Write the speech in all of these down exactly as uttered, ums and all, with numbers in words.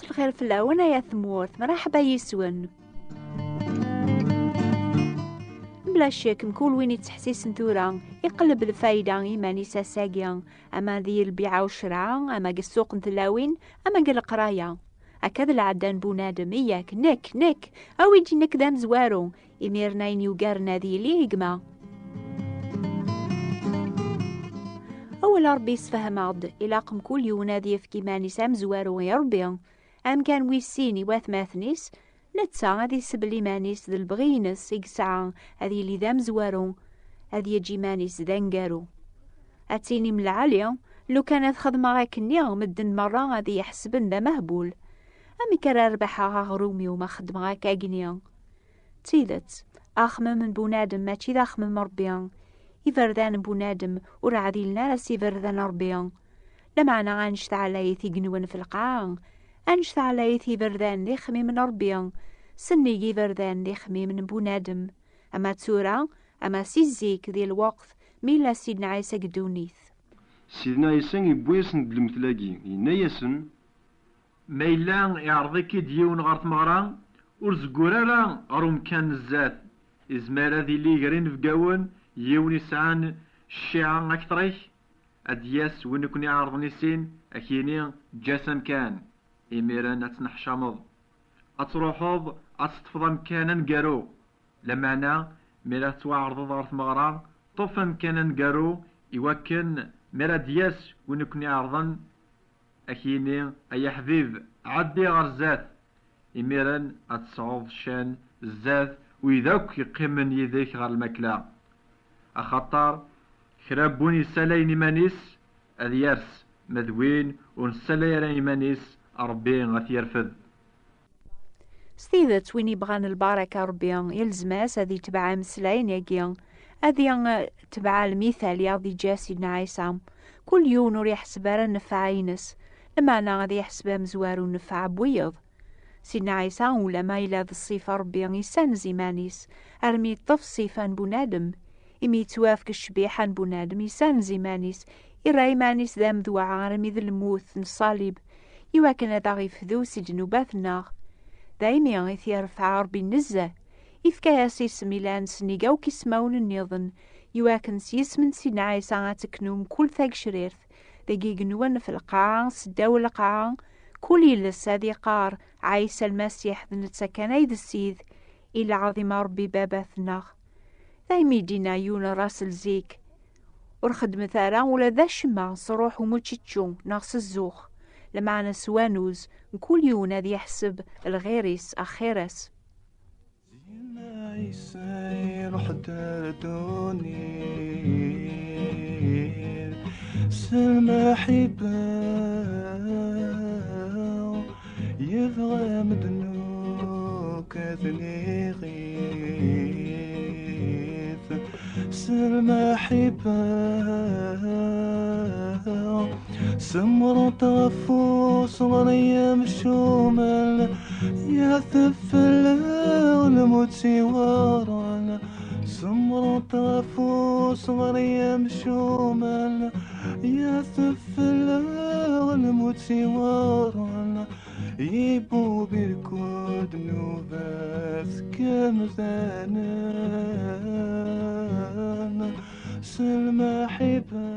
Lxir fell-awen ay at tmurt, mraḥba yis-wen. Bla ccek, mkul win ittḥessisen tura, iqelleb lfayda i iman-is ass-agi, ama di lbiɛa u ccreɛ, ama deg ssuq n tlawin, ama deg leqraya. Akka d lɛadda n bunadem, yak, nekk, nekk, awi-d nekk d amezwaru, imiren ayen yugaren ad yili gma. Awal Ṛebbi yessefhem-aɣ-d, ilaq mkul yiwen ad yefk iman-is amezwaru i Ṛebbi. Amkan wis sin i watmaten-is, netta ad isebl iman-is d lebɣi-ines i yesɛa, ad yili d amezwaru, ad yeǧǧ iman-is d aneggaru. Ad tinim lɛali, lukan ad xedmeɣ akkenni, medden merra ad iyi-ḥesben d amehbul. Amek ara rebḥeɣ aɣrum-iw ma xedmeɣ akka agni? D tidet, axemmem n bunadem mačči d axemmem n Ṛebbi. Iberdan n bunadem ur ɛdilen ara s iberdan n Ṛebbi. Lameɛna annect ɛlayet igenwen f lqaɛa, annect ɛlayet iberdan d ixemmimen n Ṛebbi, sennig iberdan d ixemmimen n bunadem, ama d tura, ama si zik di lweqt mi yella Sidna Ɛisa deg ddunit. Sidna Ɛisa yewwi-yasen-d lemtel-agi, yenna-yasen: Ma yella iɛreḍ-ik-id yiwen ɣer tmeɣra, ur zeggur ara ɣer umkan n zdat. Izmer ad yili gar inebgawen yiwen yesɛan cciɛa akter-ik, ad d-yas win i ken-iɛerḍen i sin, ad k-yini: Eǧǧ-as amkan. Imiren ad tneḥcameḍ, ad truḥeḍ ad teṭṭfeḍ amkan aneggaru. Lameɛna, mi ara tettwaɛerḍeḍ ɣer tmeɣra, ṭṭef amkan aneggaru, iwakken mi ara d-yas win i ken-iɛerḍen, ad k-yini: Ay aḥbib, ɛeddi ɣer zdat. Imiren ad tesɛuḍ ccan zdat wid akk yeqqimen yid-k ɣer lmakla. Axaṭer kra n win yessalayen iman-is ad yers, ma d win ur nessalay ara iman-is, Ṛebbi ad t-yerfed. S tidet, win yebɣan lbaraka n Ṛebbi, yelzem-as ad itbeɛ ameslayen-agi, ad itbeɛ lmital i aɣ-d-iǧǧa Sidna Ɛisa. Kul yiwen ur iḥesseb ara nnfeɛ-ines, lameɛna ad iḥesseb amezwaru nnfeɛ n wiyeḍ. Sidna Ɛisa, ulama yella d ṣṣifa n Ṛebbi, issanez iman-is, armi yeṭṭef ṣṣifa n bunadem. Imi yettwafk ccbiḥa n bunadem, issanez iman-is, irra iman-is d amedwaɛ armi d lmut n ṣṣalib, iwakken ad aɣ-ifdu si ddnubat-nneɣ. Daymi i t-yerfeɛ Ṛebbi nezzeh, ifka-yas isem ilan sennig akk ismawen nniḍen, iwakken s yisem n Sidna Ɛisa ad teknu mkul tagecrirt, deg igenwan f lqaɛa, seddaw lqaɛa, kul iles ad iqqar: Ɛisa Lmasiḥ d netta kan ay d Ssid, i lɛaḍima Ṛebbi Baba-tneɣ. Daymi d-inna yiwen n Ṛasel zik: Ur xeddmet ara ula d acemma s ṛṛuḥ umučičču neɣ s zzux, lameɛna s wanuz, mkul yiwen ad yeḥseb lɣir-is axir-as. Sidna Ɛisa iruḥ-d ar ddunit s lmaḥibba, yebɣa medden akk ad niɣit s lmaḥibba. Semmṛet ɣef uṣɣer i yemcumen, yatef fell-aɣ lmut iweɛṛen. Semmṛet ɣef uṣɣer i yemcumen, yatef fell-aɣ lmut iweɛṛen. Ibubb irkul ddnubat kamdanen s lmaḥibba.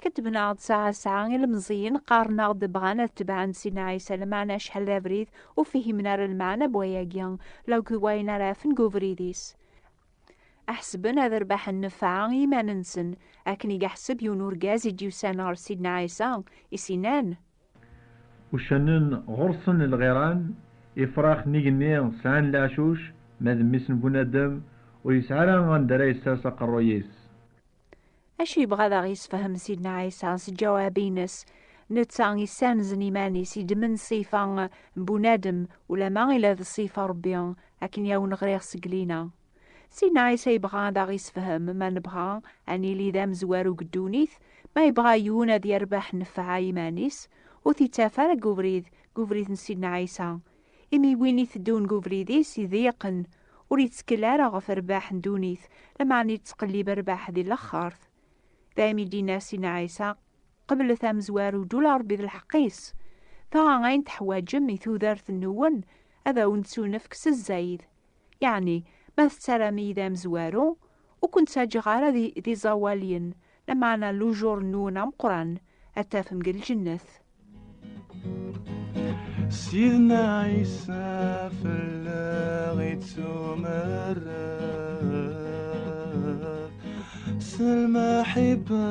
Ketben-aɣ-d saɛa saɛa ilemẓiyen, qqaren-aɣ-d bɣan ad tebɛen Sidna Ɛisa, lameɛna acḥal d abrid ur fhimen ara lmeɛna n wayagi, lakked wayen ara afen deg ubrid-is. Ḥesben ad rbaḥen nnfeɛ i yiman-nsen, akken i yeḥseb yiwen urgaz i d-yusan ɣer Sidna Ɛisa, i s-innan: Ucanen ɣur-sen lɣiran, ifrax n igenni sɛan leɛcuc, ma d mmi-s n bunadem ur yesɛi ara anda ara yessers aqerruy-is. Acu yebɣa ad aɣ-yessefhem Sidna Ɛisa s lǧawab-ines? Netta issanzen iman-is, iddmen ṣṣifa n bunadem, ulama ila d ṣṣifa Ṛebbi, akken i awen-ɣriɣ seg lina. Sidna Ɛisa yebɣa ad aɣ-isefhem ma nebɣa ad nili d amezwaru deg ddunit, ma yebɣa yiwen ad yerbeḥ nnfeɛ i yiman-is, ur t-ittaf ara deg ubrid, deg ubrid n Sidna Ɛisa. Imi win iteddun deg ubrid-is iḍeyqen, ur ittkel ara ɣef rrbeḥ n ddunit, lameɛna ittqellib rrbeḥ di laxert. Daymi d-inna Sidna Ɛisa: Qeblet amezwaru, ddula Ṛebbi d lḥeqq-is. Dɣa ayen teḥwaǧem i tudert-nwen, ad awen-tt-unefk s zzayed. Yeɛni, ma tettarram-iyi d amezwaru, ur ken-ttaǧǧaɣ ara d, d iẓawaliyen, lameɛna lujur-nwen ameqqran ad tafem deg lǧennet. Sidna Ɛisa fell-aɣ ittumerref s lmaḥibba,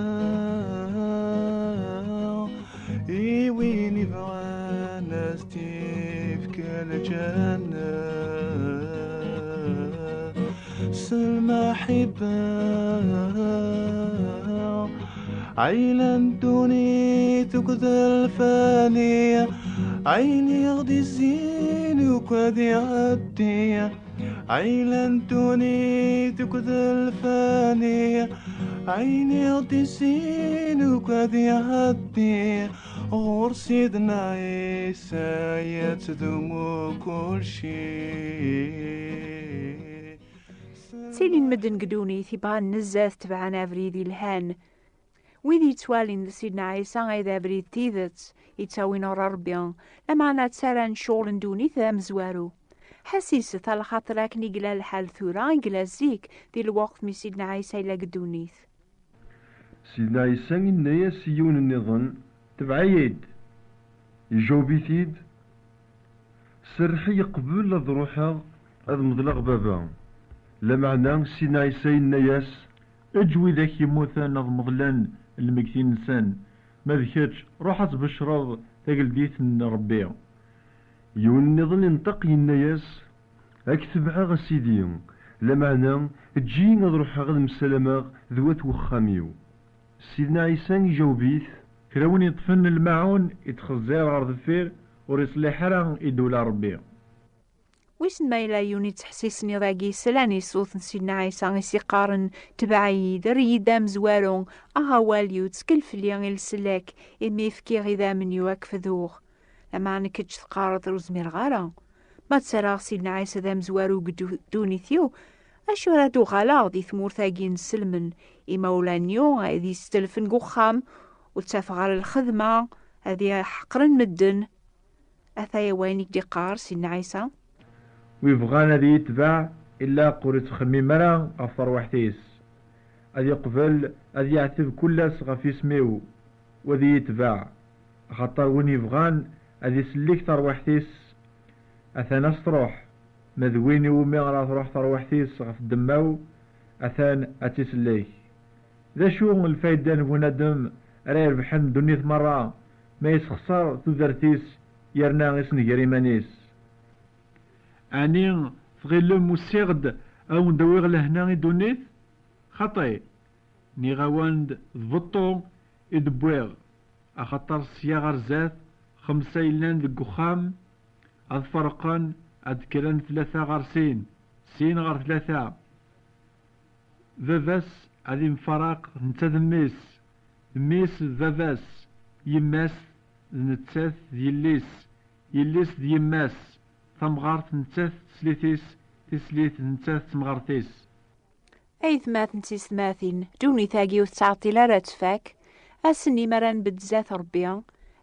i win ibɣan ad s-tifk lǧennet s lmaḥibba. Ɛila n ddunit akked lfani, ayen i ɣ-d-izzin akk ad iɛeddi. Ɛila n ddunit akked lfani, ayen i ɣ-d-izzin akk ad iɛeddi. Ɣur Sidna Ɛisa yettdumu kulci. Ttilin medden deg ddunit ibɣan nezzeh, tebɛen abrid yelhan. Wid yettwalin d Sidna Ɛisa ay d abrid n tidet yettawin ɣer Ṛebbi, lameɛna ttarran ccɣel n ddunit d amezwaru. Ḥesset lxaṭer akken i yella lḥal tura, i yella zik, di lweqt mi Sidna Ɛisa yella deg ddunit. Sidna Ɛisa yenna-yas i yiwen nniḍen: "Tebɛ-iyi-d." Ijaweb-it-id: "Serreḥ-iyi qbel ad ruḥeɣ ad meḍleɣ baba." Lameɛna Sidna Ɛisa yenna-yas: "Eǧǧ widak yemmuten ad meḍlen lmeggtin-nsen, ma d kečč, ruḥ ad tbecreḍ tageldit n Ṛebbi." Yiwen nniḍen inṭeq, yenna-yas: "Ad k-tebɛeɣ, a Sidi, lameɛna eǧǧ-iyi ad ruḥeɣ ad msalameɣ d wat wexxam-iw." Sidna Ɛisa ijaweb-it: "Kra win yeṭṭfen lmaɛun, ittxezzir ɣer deffir, ur iṣliḥ ara i ddewla n Ṛebbi." Wissen ma yella yiwen yettḥessisen iḍ-agi yeslan i ṣṣut n Sidna Ɛisa i s-iqqaren: "Tbeɛ-iyi-d, err-iyi-d d amezwaru, aɣ awal-iw, ttkel fell-i i leslak, imi fkiɣ idammen-iw ad k-fduɣ. Lameɛna kečč teqqareḍ ur zmireɣ ara." Ma ttarraɣ Sidna Ɛisa d amezwaru deg ddu-, ddunit-iw, acu ara d-uɣaleɣ di tmurt-agi n sselmen? Imawlan-iw ad yi-stelfen deg uxxam, ur ttafeɣ ara lxedma, ad iyi-ḥeqren medden. Ataya wayen i k-d-iqqar Sidna Ɛisa. Wi bɣan ad iyi-tbeɛ, ilaq ur ittxemmim ara ɣef terwiḥt-is. Ad yeqbel ad yeɛteb kul ass ɣef yisem-iw, u ad iyi-tbeɛ. Axaṭer win yebɣan ad isellek terwiḥt-is, atan ad s-truḥ. Ma d win iwumi ara truḥ terwiḥt-is ɣef ddemma-w, atan ad tt-isellek. D acu lfayda n bunadem ara irebḥen ddunit merra, ma yessexṣer tudert-is, yerna issenger iman-is? Ɛni tɣilem usiɣ-d a wen-d-awiɣ lehna i ddunit? Xaṭi, nniɣ-awen-d d beṭṭu i d-wwiɣ, axaṭer sya ɣer zdat, xemsa yellan deg uxxam, ad ferqen, ad d-kkren tlata ɣer sin, sin ɣer tlata. Baba-s ad imfaraq netta d mmi-s, mmi-s d baba-s, yemma-s d nettat d yelli-s, yelli-s d yemma-s, tamɣart nettat d teslit-is, tislit d nettat d temɣart-is. Aytmaten d tisetmatin, ddunit-agi ur tettɛeṭṭil ara ad tfak. Ass-nni mi ara nbedd zdat Ṛebbi,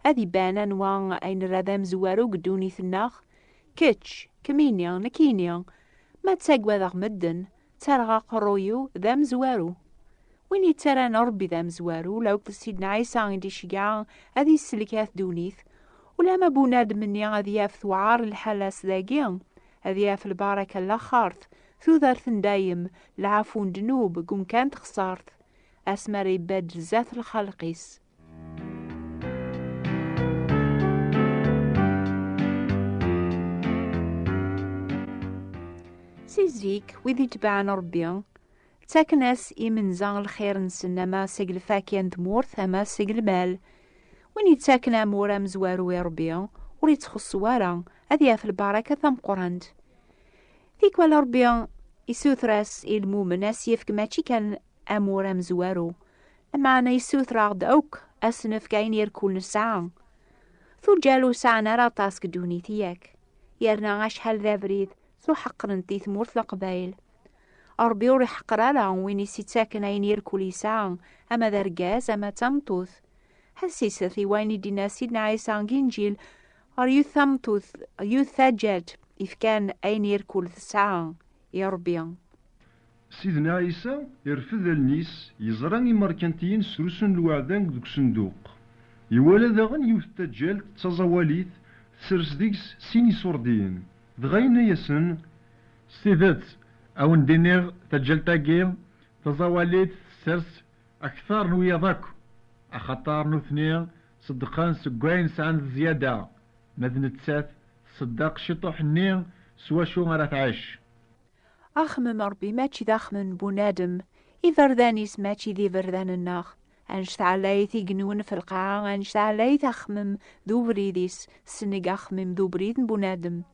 ad iban anwa ay nra d amezwaru deg ddunit-nneɣ. Kečč, kemmini, nekkini, ma ttaggadeɣ medden, ttarraɣ aqerruy-iw d amezwaru. Win yettarran Ṛebbi d amezwaru, ula d Sidna Ɛisa i d-iceggeɛ ad isellek at ddunit, ulamma bunadem-nni ad yaf tewɛer lḥala ass dagi, ad yaf lbaraka n laxert, tudert n dayem, lɛafu n ddnub deg umkan n texṣart, asmi ara ibaddel zdat lxalq-is. Si zik, wid itebɛen Ṛebbi, ttaken-as imenza n lxir-nsen, ama seg lfakya n tmurt, ama seg lmal. Win yettaken amur amezwaru i Ṛebbi, ur yettxuṣṣu ara, ad yaf lbaraka tameqqrant. Tikwal Ṛebbi isuter-as i lmumen ad s-yefk mačči kan amur amezwaru, lameɛna isuter-aɣ-d akk ad s-nefk ayen irkul nesɛa. Tuǧal ur sɛan ara aṭas deg ddunit, yak, yerna acḥal d abrid ttuḥeqren di tmurt n Leqbayel. Ṛebbi ur iḥeqqer ara win i s-ittaken ayen irkul yesɛa, ama d argaz, ama d tameṭṭut. Ḥessiset i wayen i d-yenna Sidna Ɛisa deg Inǧil Ɣer yiwet tameṭṭut, yiwet taǧǧalt, ifkan ayen irkul tesɛa i Ṛebbi. Sidna Ɛisa irfed allen-is, yeẓra imerkantiyen srusun lweɛda deg usenduq. Iwala daɣen yiwet taǧǧalt d taẓawalit, tsers deg-s sin iṣurdiyen. Dɣa yenna-yasen: S tidet, a wen-d-iniɣ, taǧǧalt-agi taẓawalit tessers akteṛ n wiyaḍ akk, axaṭer nutni ṣeddqen seg wayen sɛan d zzyada, ma d nettat tṣeddeq ciṭuḥ-nni s wacu ara tɛic. Axemmem n Ṛebbi mačči d axemmem n bunadem, iberdan-is mačči d iberdan-nneɣ. Annect ɛlayit igenwen f lqaɛa, annect ɛlayit axemmem d ubrid-is, sennig axemmem d ubrid n bunadem.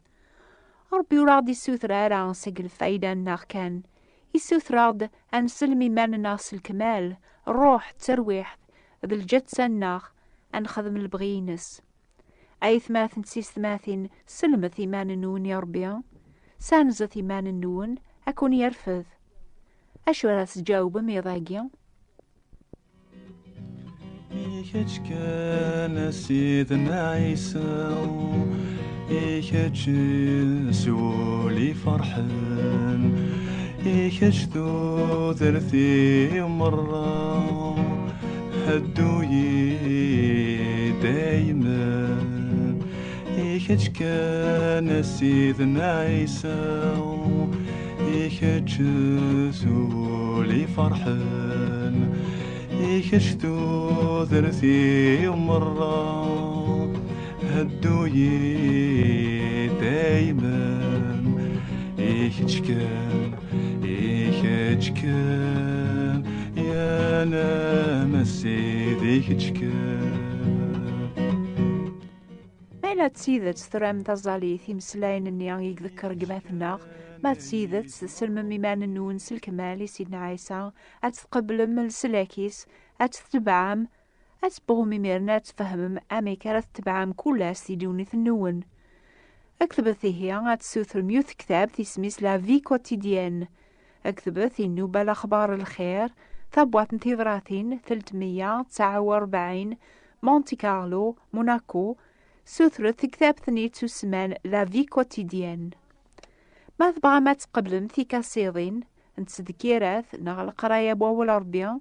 Ṛebbi ur aɣ-d-issuter ara seg lfayda-nneɣ kan. Issuter-aɣ-d ad nsellem iman-nneɣ s lekmal, ṛṛuḥ, d terwiḥt, d lǧetta-nneɣ, ad nexdem lebɣi-ines. Aytmaten d tistmatin, sellmet iman-nwen i Ṛebbi, sernzet iman-nwen, ad ken-yerfed. Acu ara tesǧawbem iḍ-agi? I kečč kan, a Sidna Ɛisa, i kečč s wul iferḥen, i kečč tudert-iw merra, heddu-yi daymen. I kečč kan, a Sidna Ɛisa, i kečč s wul iferḥen, i kečč tudert-iw merra, heddu-yi daymen. I kečč kan, i kečč kan, ya namessid, i kečč kan. Ma yella d tidet turam taẓallit imeslayen-nni i iḍekker gma-tneɣ, ma d tidet tselmem iman-nwen s lekmal i Sidna Ɛisa, ad tqeblem leslak-is, ad t-tebɛem, ad tebɣum imiren ad tfehmem amek ara tetebɛem kul ass di ddunit-nwen. Ktbet ihi ad tessutrem yiwet tektabt isem-is La Vie Quotidienne. Ktbet i nnuba Lexbar Lxir, tabwaṭ n tebratin, telt meyya tesɛa u rebɛin, Monte Carlo, Monaco, sutret tektabt-nni yettusemman La Vie Quotidienne. Ma tebɣam ad tqeblem tikasiḍin n tsedkirat neɣ leqraya n wawal Ṛebbi,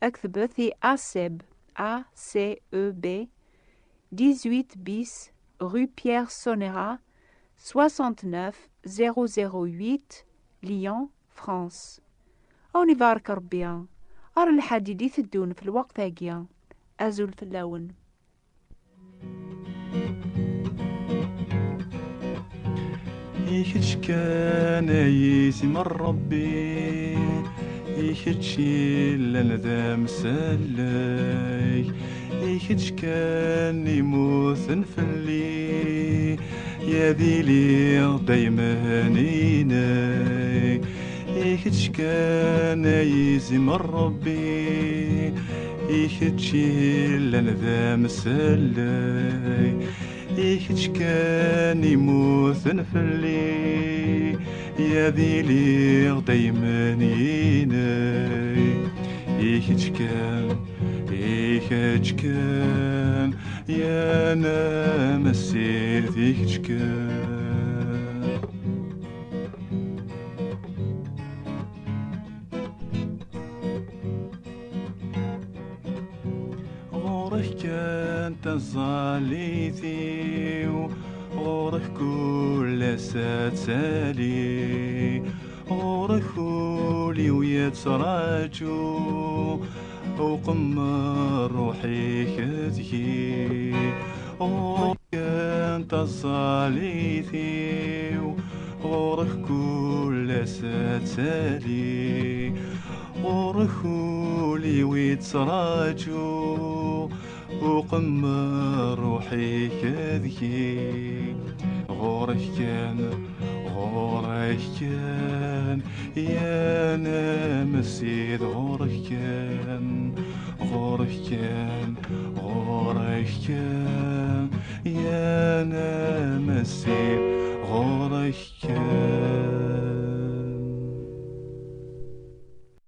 ktbet i ACEB, A C E B, dix-huit bis, rue Pierre Sonera, soixante-neuf zéro zéro huit, Lyon, France. Ad wen-ibarek Ṛebbi. Ar lḥad i d-iteddun f lweqt-agi. Azul fell-awen. I kečč kan ay isem n Ṛebbi, i kečč yellan d amsellek, i kečč kan yemmuten fell-i, ad iliɣ daymen inek. I kečč kan ay isem n Ṛebbi, i kečč yellan d amsellek, i kečč kan yemmuten fell-i, ad iliɣ daymen inek. I kečč kan, i kečč kan, ya namessid, i kečč kan. Ɣur-k kan taẓallit-iw, ɣur-k kul ass ad tali, ɣur-k ul-iw yettraǧu, uqemmer ruḥ-ik deg-i. Ɣur-k kan taẓallit-iw, ɣur-k kul ass ad tali, ɣur-k ul-iw yettraǧu, uqemmer ruḥ-ik deg-i. Ɣur-k kan, ɣur-k kan, ya namessid, ɣur-k kan, ɣur-k kan, ɣur-k kan, ya namessid, ɣur-k kan.